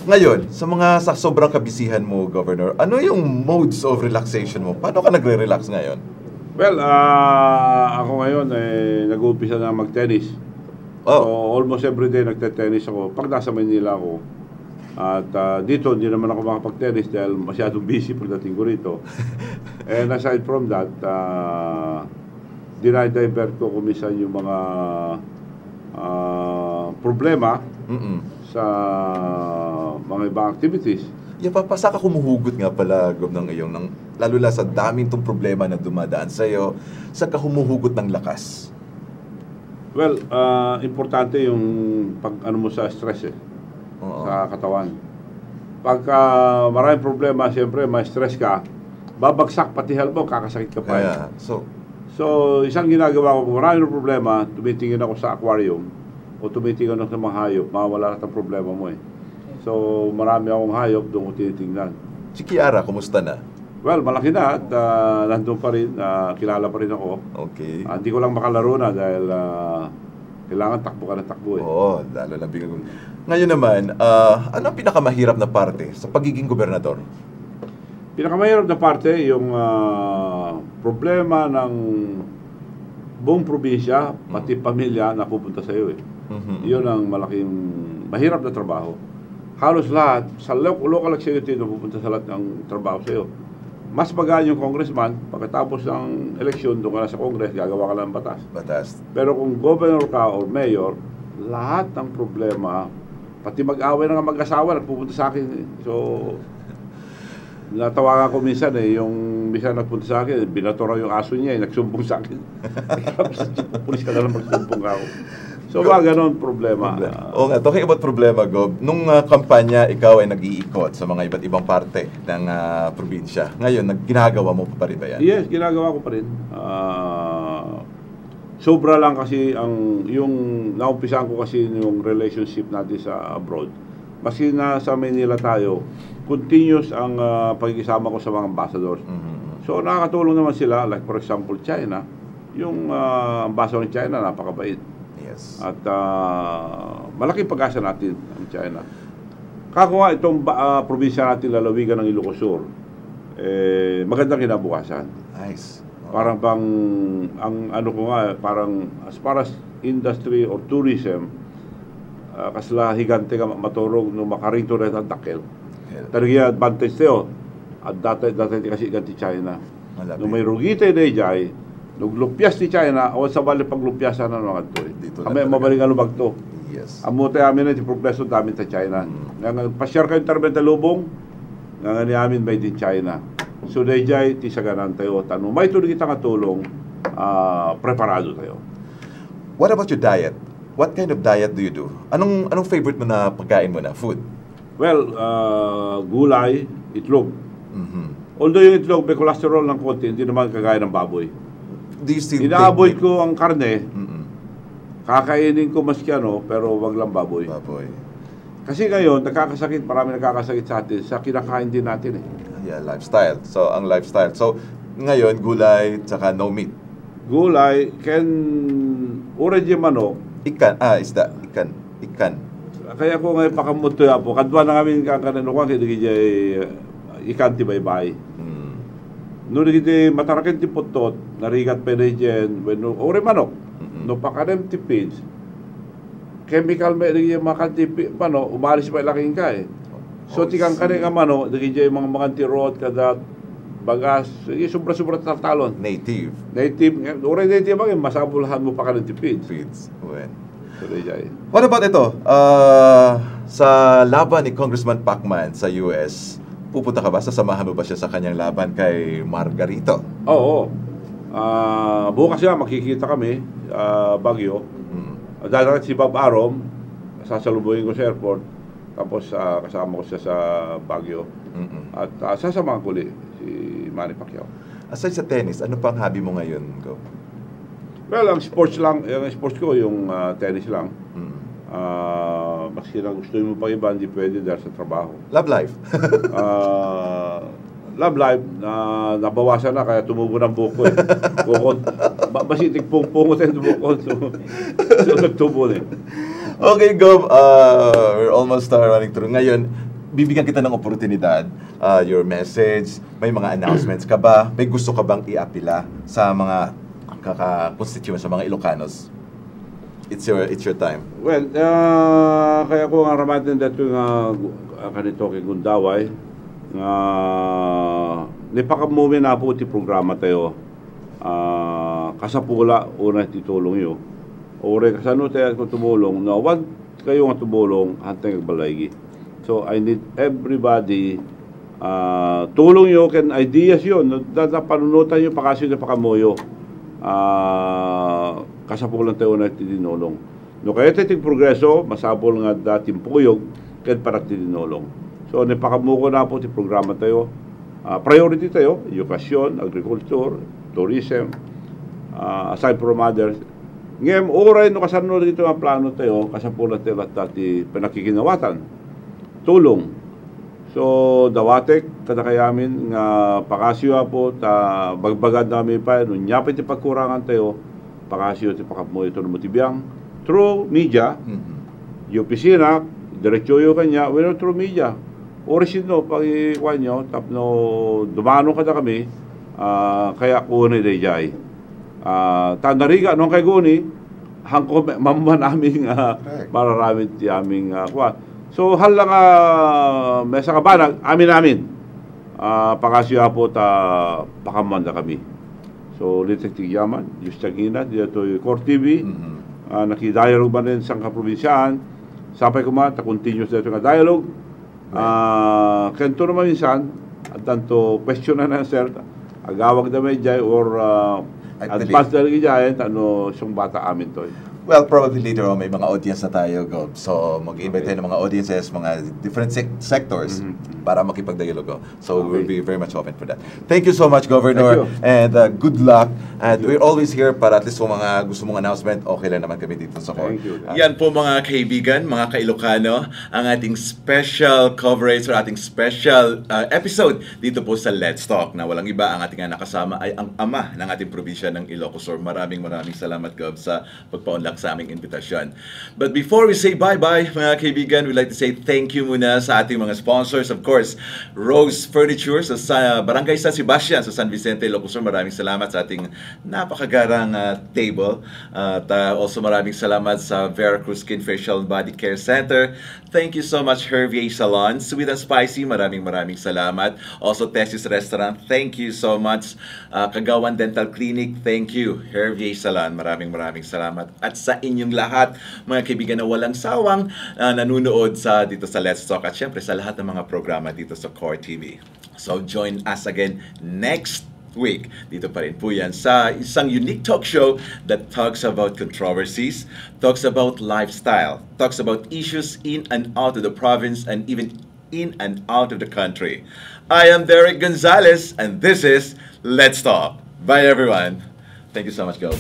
Ngayon, sa sobrang kabisihan mo, Governor, ano yung modes of relaxation mo? Paano ka nagre-relax ngayon? Well, ako ngayon nag-uumpisa na mag-tennis. Oh. So, almost every day nagte-tennis ako. Pag nasa Manila ako, at dito, hindi naman ako makapag-tennis dahil masyadong busy pagdating ko rito. And aside from that, dinidivert ko kumisan yung mga problema sa mga ibang activities. Saan ka humuhugot nga pala, Gob, ng iyong, lalo na sa daming tong problema na dumadaan sa'yo, saan ka humuhugot ng lakas? Well, importante yung pag-ano mo sa stress sa katawan. Pagka maraming problema, siyempre, may stress ka, babagsak pati health mo, kakasakit ka pa. Yeah. So, isang ginagawa ko, kung maraming problema, tumitingin ako sa aquarium o tumitingin ako sa mga hayop, mawala lahat ng problema mo eh. So, marami akong hayop, doon ko tinitingnan. Si Kiara, kumusta na? Well, malaki na at nandun pa rin, kilala pa rin ako. Okay. Hindi ko lang makalaro na dahil kailangan takbo ka na takbo eh. Oo, lalo na biglang. Ngayon naman, ano ang pinakamahirap na parte sa pagiging gobernador? Pinakamahirap na parte, yung problema ng buong probinsya, pati pamilya na pupunta sa iyo eh. Yun ang malaking, mahirap na trabaho. Halos lahat, sa local executive na pupunta sa lahat ng trabaho sa iyo. Mas magaan yung congressman, pagkatapos ng eleksyon, doon ka na sa congress, gagawa ka lang ng batas. Pero kung governor ka o mayor, lahat ng problema, pati mag-away ng mag-asawa, nagpupunta sa akin. So, natawagan ko minsan yung minsan nagpunta sa akin, binatora yung aso niya, nagsumbong sa akin. Pulis ka na lang magsumbong ako. So, mga ganon problema. Oo nga, talking about problema, Gob, nung kampanya, ikaw ay nag-iikot sa mga iba't ibang parte ng probinsya. Ngayon, ginagawa mo pa rin ba yan? Yes, ginagawa ko pa rin. Sobra lang kasi yung naumpisahan ko kasi yung relationship natin sa abroad. Maski na sa Manila tayo, continuous ang pagkikisama ko sa mga ambassadors. So, nakakatulong naman sila, like for example, China. Yung ambassador ng China, napakabait. Yes. At malaking pag-asa natin ang China. Kako nga itong probinsya natin, lalawigan ng Ilocos Sur, magandang kinabukasan. Nice. Parang ang ano ko nga, parang as far as industry or tourism, kasla higante ka maturog no makarito rin ang takil. Talaga advantage tayo. At dati kasi ganti China. No may rugite na jay, nuglupyas ni China, awan sa bali paglupyasan na mga to. Kami mabaling alubag to. Yes. Amute amin na ti progreso dami ta China. Pa-share kayo interbenta lubong, nga ni amin may din China. So dayjay ti saganan tayo tanong. May tuloy kita nga tulong, preparado tayo. What about your diet? What kind of diet do you do? Anong favorite mo na pagkain mo na food? Well, gulay, itlog. Although yung itlog may cholesterol ng konti, hindi naman kagaya ng baboy. Do you still ina-avoid ko ang karne, kakainin ko maski pero wag lang baboy. Kasi ngayon, marami nakakasakit sa atin sa kinakain din natin eh. Yeah, lifestyle. So, ang lifestyle. So, ngayon, gulay, tsaka no meat. Gulay, orange manok. Isda. Ikan. Kaya ko ngayon pakamuto po. Kadwa na kami kakaninukang hindi ikan ti baybay. No nagiti mataraken ti putot, narigat pa rin dyan, orange manok. No pakanem ti pids. Chemical may nagiti makan ti umalis pa ilaking ka eh. So tikang kanin nga mano, nagiti mga ti rot kadat bagas, sobra-sobra tartalon. Native. Orange native bagay, masabulahan mo pa ka ng tipids. When? So, what about ito? Sa laban ni Congressman Pacman sa US, pupunta ka ba? Sasamahan mo ba siya sa kanyang laban kay Margarito? Oo. Bukas siya, makikita kami, Baguio. Dahil si Bob Arom, sasalubuhin ko sa airport, tapos kasama ko siya sa Baguio. At sasamahan ko ulit si Manny Pacquiao. Aside sa tennis, ano pang hobby mo ngayon, Go? Well, ang sports ko, yung tennis lang. Maski na gusto mo pa iba, hindi pwede dahil sa trabaho. Love life? Love life, nabawasan na, kaya tumubo ng buko eh. Bukod, basitik pungot yung bukod. So nagtubo eh. Okay, Gob, we're almost running through. Ngayon, bibigyan kita ng oportunidad, your message, may mga announcements ka ba? May gusto ka bang iapila sa mga kaka-constituents, sa mga Ilocanos? It's your time. Well, kaya ko nga ramatin dito nga kanito kay Gundaway nga nipakamumin na po ti programa tayo kasapula una titulong yo. Ore kasano tayo kung tumulong na wag kayo nga tumulong hanteng agbalaygi. So I need everybody tulong yo ken ideas yon da panunutan yo pakasyo na pakamoyo. Kasapulan tayo na tidinolong. No kaya tayo progreso, masapol nga dating puyog, kaya para tidinolong. So, napakamuko na po ti programa tayo. Priority tayo, edukasyon, agriculture, tourism, aside from others. Ngayon, oray no kasano dito ang plano tayo, kasapulan tayo at dati pinakikinawatan. Tulong. So, dawatek, kadakayamin nga pakasyo po, bagbagad namin pa, nunyapit ti pagkurangan tayo, pakasyo ti pakamoy ito lumutibiyang, through media, yung opisina, diretsyo yung kanya, through media. Orisin no, pag-ikuan nyo, tapno dumano ka na kami, kaya kuni na jay. Tanariga, nung kay guni, hangko maman aming mararamit ti aming kuan. So, halang may sa kabanag, amin. Pakasyo po pakamanda kami. So, litek tigyaman, just tagina, dito yung Core TV, nakidialogue ba rin sa kaprobinsyahan, sapay ko man, ta-continuous dito nga dialogue. Kanto naman minsan, at tanto question na sir, agawag na may jay or advance na rin jay, siyang bata amin to. Well, probably later on may mga audience na tayo, Gob. So, mag-invite tayo ng mga audiences, mga different sectors para makipag-dialogo. So, we'll be very much open for that. Thank you so much, Governor. And good luck. And we're always here para at least kung mga gusto mong announcement, okay lang naman kami dito sa Core. Yan po mga kaibigan, mga ka-Ilocano, ang ating special coverage or ating special episode dito po sa Let's Talk na walang iba, ang ating nakasama ay ang ama ng ating probinsya ng Ilocos Sur. Maraming salamat, Gob, sa pagpaunlak sa aming invitasyon. But before we say bye-bye, mga kaibigan, we'd like to say thank you muna sa ating mga sponsors. Of course, Rose Furniture sa Barangay San Sebastian sa San Vicente, Ilocos Sur. Maraming salamat sa ating napakagarang table. At also maraming salamat sa Veracruz Skin Facial Body Care Center. Thank you so much, Hervier Salon. Sweet and Spicy, maraming salamat. Also, Tessis Restaurant, thank you so much. Kagawan Dental Clinic, thank you. Hervier Salon, maraming salamat. At sa inyong lahat, mga kaibigan na walang sawang nanunood dito sa Let's Talk at syempre sa lahat ng mga programa dito sa Core TV. So join us again next week. Dito pa rin po yan sa isang unique talk show that talks about controversies, talks about lifestyle, talks about issues in and out of the province and even in and out of the country. I am Derek Gonzalez and this is Let's Talk. Bye everyone. Thank you so much, Go.